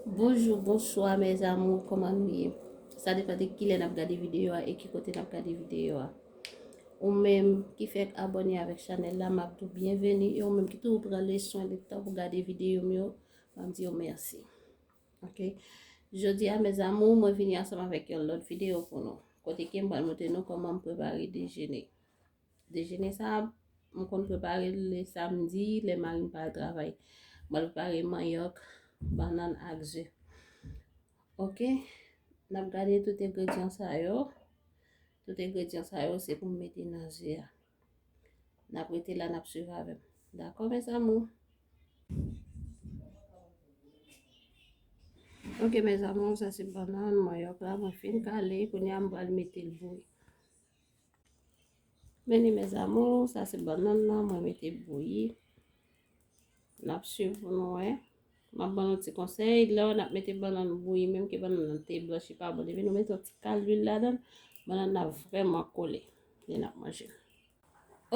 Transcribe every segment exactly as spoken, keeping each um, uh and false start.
Bonjou, bonswa, mes amours, kòman nou ye? Sa depann de kilè n ap gade videyo a e ki kote n ap gade videyo a. Ou menm ki fèk abòne avèk chanèl la, m ap di w byenveni. E ou menm ki toujou pran le swen de tan pou gade videyo m yo, m ap di w mèsi. Ok? Jodi a, mes amours, mwen vini ansanm avèk yon lòt videyo pou nou. Kote ke m pral montre nou kòman m prepare dejene. Dejene sa, m konn prepare l le samdi, lè mari m pa al travay. M pral prepare manyòk, bannann ak ze. Ok? N ap gade tout engredyan sa yo. Tout engredyan sa yo, se pou m mete nan ze a. N ap rete la, n ap swiv avè m. Dakò, mes amours? Ok, mes amours, sa se bannann, manyòk la, mwen fin kale. Kounye a, m pral mete l bouyi. Men li, mes amours, sa se bannann nan, mwen mete bouyi. N ap swiv pou nou wè. M ap ban nou ti konsèy. Lè w n ap mete bannann bouyi, menm ke bannann nan te blanch, li pa bon. Depi nou mete yon ti kal lwil ladan l, bannann nan vrèman kole. Lè n ap manje l.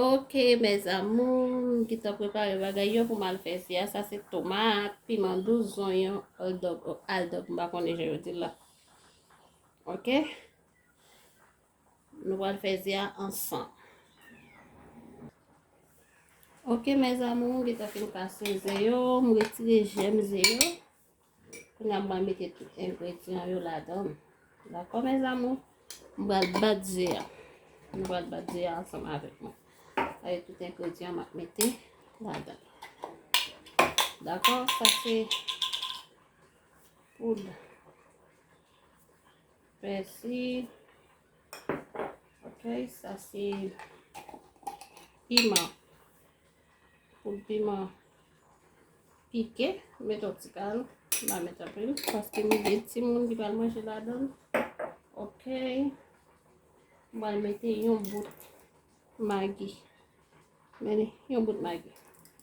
Ok, mes amours, m gentan prepare bagay yo pou m al fè ze a. Sa se tomat, piman dous, zonyon, aldòk, aldòk, m pa konnen jan yo di l la. Ok? Nou pral fè ze a ansanm. Ok, mes amours, m gentan fin kase ze yo, m retire jèm ze yo. Kounye a, m pral mete tout engredyan yo ladan. Dakò, mes amours? M pral bat ze a. M pral bat ze a ansanm avèk mwen. Sa e tout engredyan m ap mete ladan. Dakò? Sa se poud pèsi. Ok, sa se piman. Poud piman pike, m met yon ti kal, m pa met anpil, paske m gen timoun ki pral manje ladan l. Ok, m pral mete yon bout magi. Men li, yon bout magi.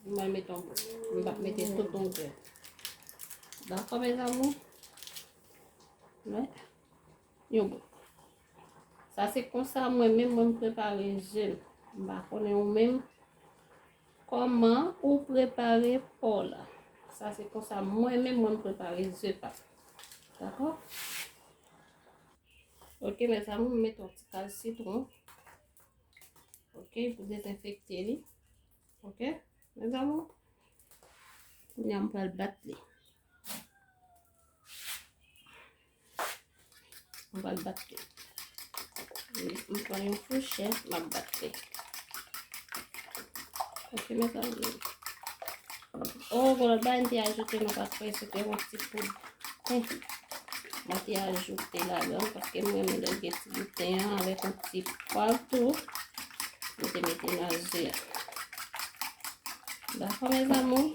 M pral mete yon bout. M p ap mete tout yon grenn. Dakò, mes amours? Wi. Yon bout. Sa se konsa mwen menm, mwen m prepare ze m. M pa konnen ou menm kòman ou prepare pa w la. Sa se konsa mwen menm, mwen m prepare ze pa m. Dakò? Ok, mes amours, m met yon ti kal sitwon. Ok, pou dezenfekte li. Ok, mes amours. Kounye a, m pral bat li. M pral bat li. M pran yon fouchè, m ap bat li. Ok, mes amours. Oh, gon lòt bagay m te ajoute, nou pa kwè, se te yon ti poud ten. Mwen te ajoute ladan, paske m renmen lè gen ti gou ten an avèk yon ti pwav tou. Mwen te mete nan ze a. Dakò, mes amours?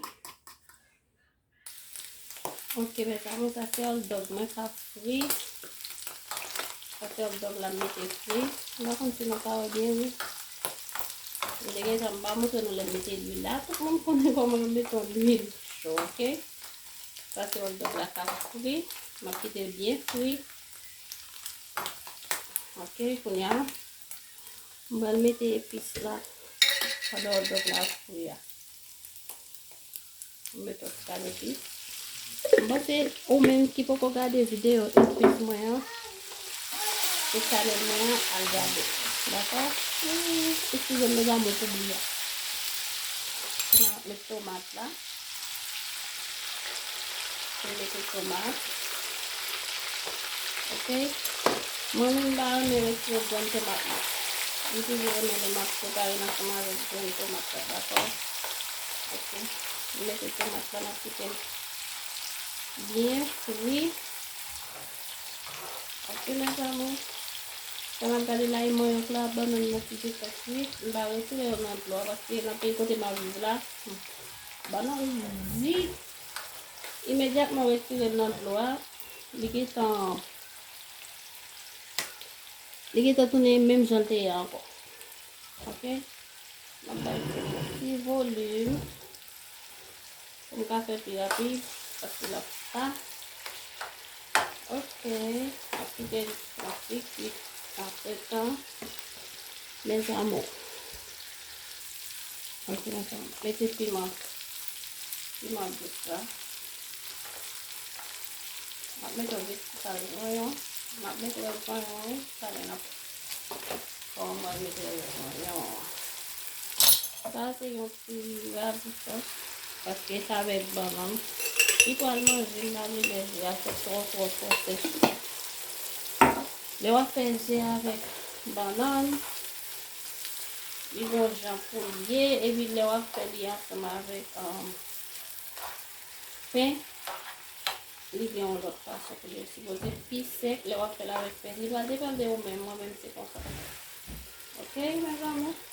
Ok, mes amours, sa se hot dog mwen k ap fri. Sa se hot dog la m mete fri. M pa konn si nou ka wè byen, wi. M te gentan m pa montre nou lè m mete lwil la. Tout moun konnen kòman m mete yon lwil cho, ok? Sa se hot dog la k ap fri. M ap kite l byen fri. Ok, kounye a, m pral mete epis la pandan hot dog la ap fri a. M met yon ti kal epis. M panse ou menm ki poko gade videyo epis mwen an, sou chanèl mwen an, al gade. Dakò? Eskize m, mes amours, pou bri a. Kounye a, m ap met tomat la. M mete tomat. Ok. Mwen menm, m pa renmen retire grenn tomat la. M toujou renmen lè m ap prepare l ansanm avèk grenn tomat la, dakò? Ok. M mete tomat la, m ap kite l byen fri. Ok, mes amours. Sa m ap gade la, e manyòk la, bannann nan ki gentan kwit. M pa retire yo nan dlo a, paske nan peyi kote m ap viv la, bannann di, imedyatman w retire l nan dlo a, li gentan, li gentan tounen menm jan l te ye ankò. Ok? M ap bay yon ti volim pou m ka fè pi rapid, paske l ap pa. Ok, m ap kite l yon ti kwit antretan, mes amours. Ok, mes amours, mete piman, piman dous la. M ap mete yon ti kal zonyon. M ap mete rès zonyon wi. Talè n ap fè kòman m mete rès zonyon an. Sa se yon ti rabichon. Paske sa avèk bannann. Li pral manje m la, li lè je a se twò, twò, twò sèch. Lè w ap fè je avèk bannann, li gon jan pou l ye, epi lè w ap fè li ansanm avèk, um, pen, li gen yon lòt fason pou li sipoze pi sèk lè w ap fè l avèk pen. Li va depann de ou menm, mwen menm se konsa. Ok, mes amours?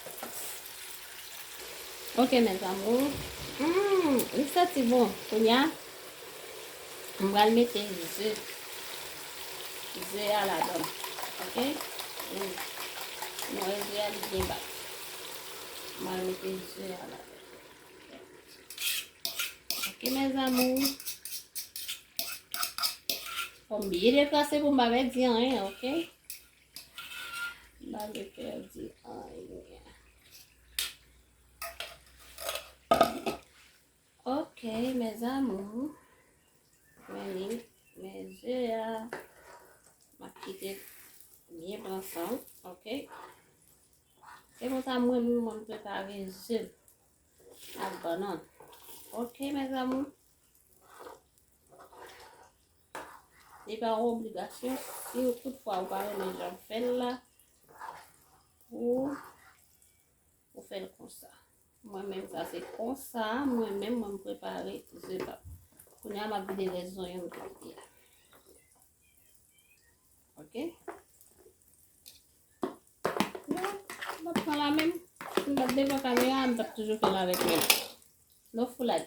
Ok, mes amours. Hmm, li santi bon. Kounye a, m pral mete ze. Ze a ladan. Ok? Hmm. Nou wè ze a li byen bat. M pral mete ze a ladan. Ok, mes amours. Fò m byen deplase pou m pa pèdi anyen, ok? M pa vle pèdi anyen. Ok, mes amours. Men li, men ze a. M ap kite l byen pran san l, ok? Se konsa mwen menm mwen prepare ze m ak bannann. Ok, mes amours. Li pa yon obligasyon, si ou toutfwa ou pa renmen jan m fè l la, ou, ou fè l konsa. Mwen menm sa se konsa, mwen menm mwen m prepare ze pa m. Kounye a m ap vide rès zonyon m te mete a. Ok? Bon, m ap pran la menm. Si m t ap devan kamera, m t ap toujou fè l avèk men m. No foulay.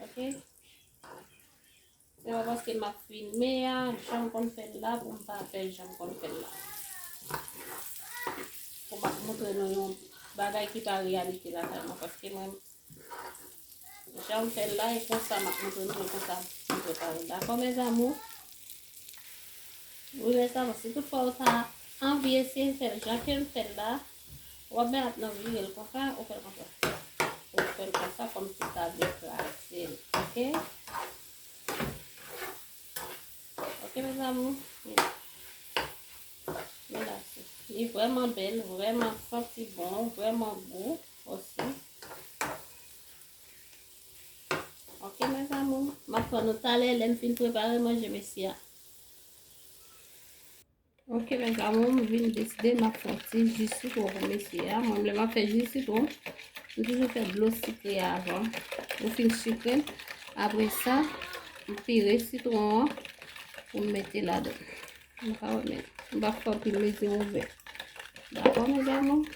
Ok? Se pa paske m ap filme a, jan m konn fè l la, pou m pa fè jan m konn fè l la. Pou m ap montre nou yon bagay ki pa reyalite lakay mwen, paske mwen, jan m fè l la, e konsa m ap montre nou, e konsa m prepare l. Dakò, mes amours? Wi, mes amours, si toutfwa ou ta anvi eseye fè l jan ke m fè l la, w ap byen ap nan vire l konsa, ou fè l konsa. Ou fè l konsa, kòmsi w ta deplase l, ok? Ok, mes amours? Li la, li vrèman bèl, vrèman santi bon, vrèman gou osi. Ok, mes amours, m ap pran nou talè lè m fin prepare manje mesye a. Ok, mes amours, m vin deside m ap fè yon ti ji sitwon pou mesye a. Mwen, lè m ap fè ji sitwon, m toujou fè dlo sikre a avan. Ou fin sikre l, apre sa, m pire sitwon an pou m mete ladan. M pa wè, men m pa fè anpil mezi ouvè. Dakò, mes amours?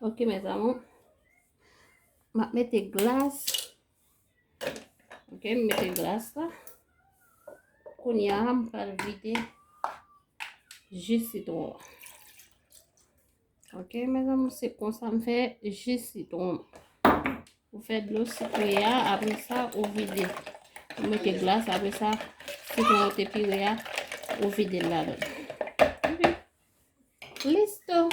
Ok, mes amours. M ap mete glas. Ok, m mete glas la. Kounye a, m pral vide ji sitwon an. Ok, mes amours, se konsa m fè ji sitwon. Ou fè dlo sikre a, apre sa, ou vide. Ou mete glas, apre sa, sitwon ou te pire a, ou vide l ladan. Ok. Listo.